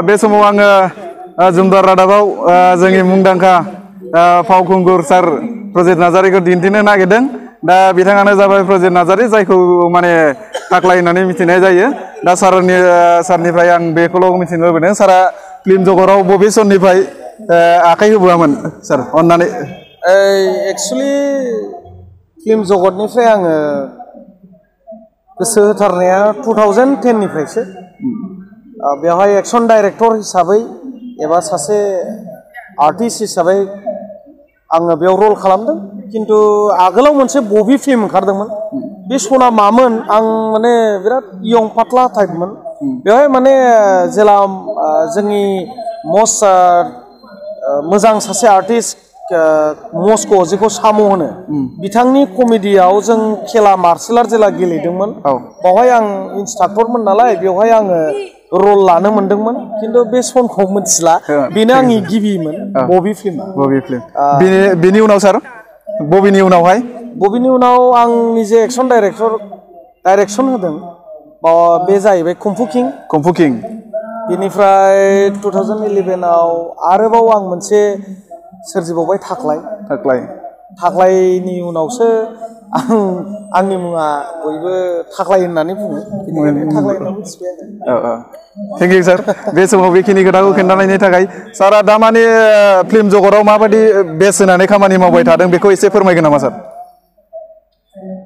बे समाव आङो जुमदार रादाबाव जोंनि मुंदांखा फावखुंगुर सार प्रजित नार्जारिखौ दिन्थिनो नागिरदों। दा बिथाङानो जाबाय प्रजित नार्जारि, जायखौ माने थाख्लाय होननानै मिथिनाय जायो। दा सारनिफ्राय आं बेखौल' मिथिनो लुबैदों, सारा फिल्म जगताव बबे समनिफ्राय आखाइ होबोआमोन सार अन्नानै? एक्सुवेलि फिल्म जगतनिफ्राय आङो गोसो होथारनाया 2010 निफ्रायसो। बेवहाय एक्सन डाइरेक्टर हिसाबै एबा सासे आर्टिस्ट हिसाबै आङो बेयाव रल खालामदों। किन्तु आगोलाव मोनसे बबि फिल्म ओंखारदोंमोन, बे सना मामोन, आं माने बिराद इयं पातला टाइपमोन। बेवहाय माने जेला जोंनि मस्ट मोजां सासे आर्टिस्ट मस्क' जेखौ साम' होनो, बिथांनि कमेडियाव जों खेला मार्शेल आर्ट जेला गेलेदोंमोन, बावहाय आं इन्सट्राक्टरमोन नालाय, बेवहाय आङो रल लानो मोनदोंमोन। किन्तु बे समखौ मिथिला, बेनो आंनि गिबिमोन बबि फिल्मा। बबि फिल्म। बेनि उनाव सार बबेनि उनावहाय? बबेनि उनाव आं निजे एक्सन डाइरेक्सन होदों, बे जाहैबाय कुम्फु किं। कुम्फु किं। बेनिफ्राय 2011आव आरोबाव आं मोनसे सोरजिबावबाय, थाख्लायनि उनावसो आंनि मुङा बयबो थाख्लाय होननानै बुङो, थाख्लाय होनना मिथिबाय आरो। थेंक इउ सार, बे समाव बेखिनि खोथाखौ खोन्थानायनि थाखाय। सारा दा माने फिल्म जगताव माबायदि बेस्ट होनानै खामानि मावबाय थादों बेखौ एसे फोरमायगोन नामा सार?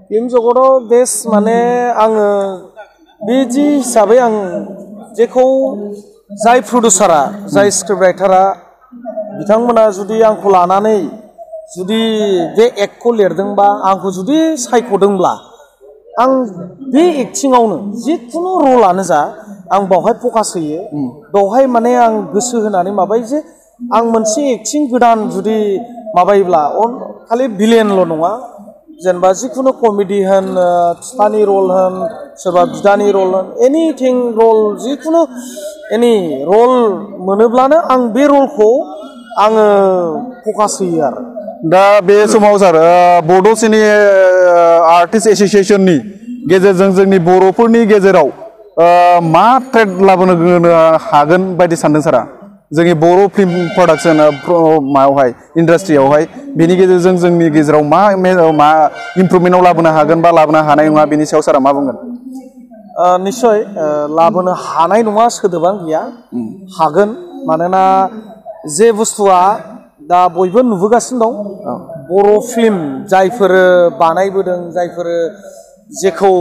फिल्म जगताव बेस्ट माने आङो बिदि हिसाबै आं जेखौ जाय प्रडिउसारा, जाय स्क्रिप्ट राइटारा बिथांमोना जुदि आंखौ लानानै जुदि बे एक्टखौ लिरदोंबा, आंखौ जुदि सायख'दोंब्ला, आं बे एक्टिंआवनो जिखुनु रलानो जा आं बावहाय फकास होयो। बावहाय माने आं गोसो होनानै माबायो जे आं मोनसे एक्टिं गोदान जुदि माबायोब्ला खालि भिलेनल' नङा, जेनेबा जिखुनु कमेडि होन, बिफानि रल होन, सोरबा बिदानि रल होन, एनिथिं रल, जिखुनु एनि रल मोनोब्लानो आं बे रलखौ आङो फकास होयो आरो। दा बे समाव सार बड' सिने आर्टिस्ट एस'सिएशननि गेजेरजों जोंनि बर'फोरनि गेजेराव मा ट्रेड लाबोनो हागोन बायदि सानदों सारा? जोंनि बर' फिल्म प्रडाक्सन मायावहाय, इन्डास्ट्रियावहाय, बेनि गेजेरजों जोंनि गेजेराव मा इमप्रुभमेन्टआव लाबोनो हागोन बा लाबोनो हानाय नङा, बेनि सायाव सारा मा बुंगोन? निस्सय लाबोनो हानाय नङा सोदोबानो गैया, हागोन। मानोना जे बुस्थुआ दा बयबो नुबोगासिनो दं, बर' फिल्म जायफोर बानायबोदों, जायफोर जेखौ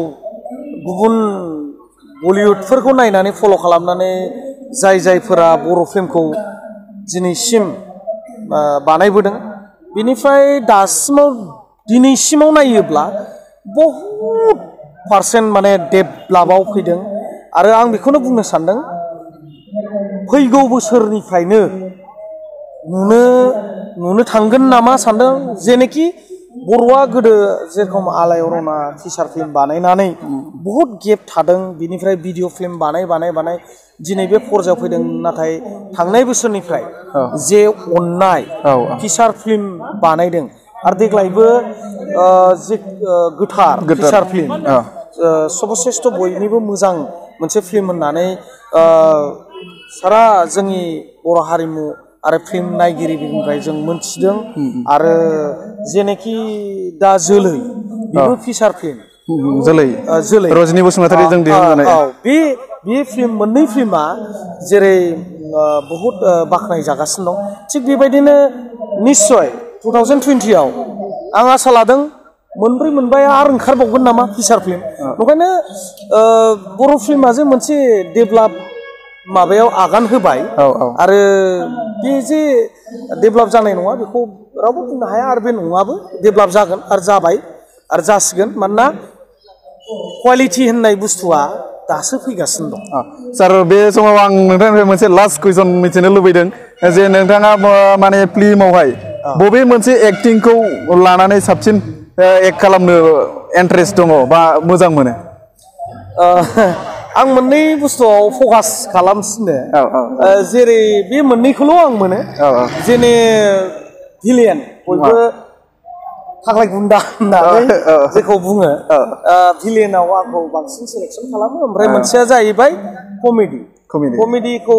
गुबुन बलिउडफोरखौ नायनानै फल' खालामनानै जायफोरा बर' फिल्मखौ दिनैसिम बानायबोदों, बेनिफ्राय दिनैसिमाव नायोब्ला बहुद पारसेन्ट माने डेभेलपआव फैदों। आरो आं बेखौनो बुंनो सानदों, फैगौ बोसोरनिफ्रायनो नुनो थांगोन नामा सानदों। जेनोखि बर'आ गोदो जेरखम आलायारना फिसार फिल्म बानायनानै बहुद गेप थादों, बिनिफ्राय भिडिअ फिल्म बानाय दिनै बे पर्जायाव फैदों। नाथाय थांनाय बोसोरनिफ्राय जे अननाय फिसार फिल्म बानायदों, आरो देग्लायबो जे गोथार फिसार फिल्म सबश्रेष्ठ बयनिबो मोजां मोनसे फिल्म होननानै सारा जोंनि बर' हारिमु आरो फिल्म नायगिरिफोरनिफ्राय जों मोनथिदों। आरो जेनोखि दा जोलै, बेबो फिसार फिल्म, जोलै रजनी बसुमतारी जों दिहुनजानाय। बे फिल्म, मोननै फिल्मा जेरै बहुद बाख्नाय जागासिनो दं, थिग बेबायदिनो निस्सय 2020आव आं आसा लादों मोनब्रै मोनबाया आरो ओंखारबावगोन नामा फिसार फिल्म। ओंखायनो बर' फिल्मा जे मोनसे डेभेलप माबायाव आगान होबाय, आरो बे जे डेभेलप जानाय नङा बेखौ रावबो बुंनो हाया, आरो बे नङाबो, डेभेलप जागोन आरो जाबाय आरो जासिगोन। मानोना क्वालिटि होननाय बुस्थुआ दासो फैगासिनो दं। सार बे समाव आं नोंथांनिफ्राय मोनसे लास्ट कुइसन मिथिनो लुबैदों जे नोंथाङा माने फिल्मावहाय बबे मोनसे एक्टिंखौ लानानै साबसिन एक्ट खालामनो इन्टारेस्ट दङ बा मोजां मोनो? आं मोननै बुस्थुआव फकास खालामसिनो, जेरै बे मोननैखौल' आं मोनो। जेने भिलियन, बयबो थाग्लाय गुन्दा होननानै जेखौ बुङो भिलेनाव आंखौ बांसिन सिलेक्सन खालामो ओमफ्राय मोनसेया जाहैबाय कमेडिखौ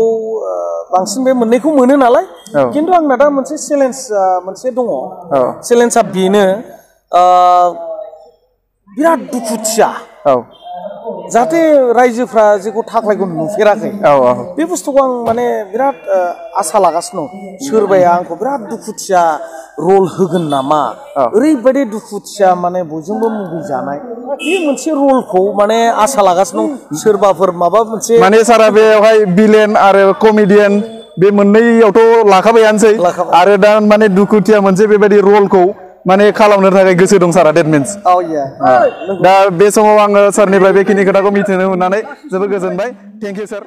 बांसिन बे मोननैखौ मोनो नालाय खिन्थु आंना दा मोनसे चेलेन्ज मोनसे दङ चेलेन्जआ बेनो बिराद दुखुथिया जाहाथे रायजोफ्रा जेखौ थाग्लायखौ नुफेराखै बे बुस्थुखौ आं माने बिराद आसा लागासिनो दं सोरबाया आंखौ बिराद दुखुथिया रल होगोन नामा ओरैबायदि दुखुथिया माने बयजोंबो मुगैजानाय बे मोनसे रलखौ माने आसा लागासिनो दं सोरबाफोर माबा मोनसे माने सारा बेवहाय भिलेन आरो कमेडियान बे मोननैयावथ' लाखाबायानोसै आरो दा माने दुखुथिया मोनसे बेबायदि रलखौ माने खालामनो थाखाय गोसो दं सारा डेट मिन्स दा बे समाव आङो सारनिफ्राय बेखिनि खोथाखौ मिथिनो मोननानै जोबोद गोजोनबाय थेंक इउ सार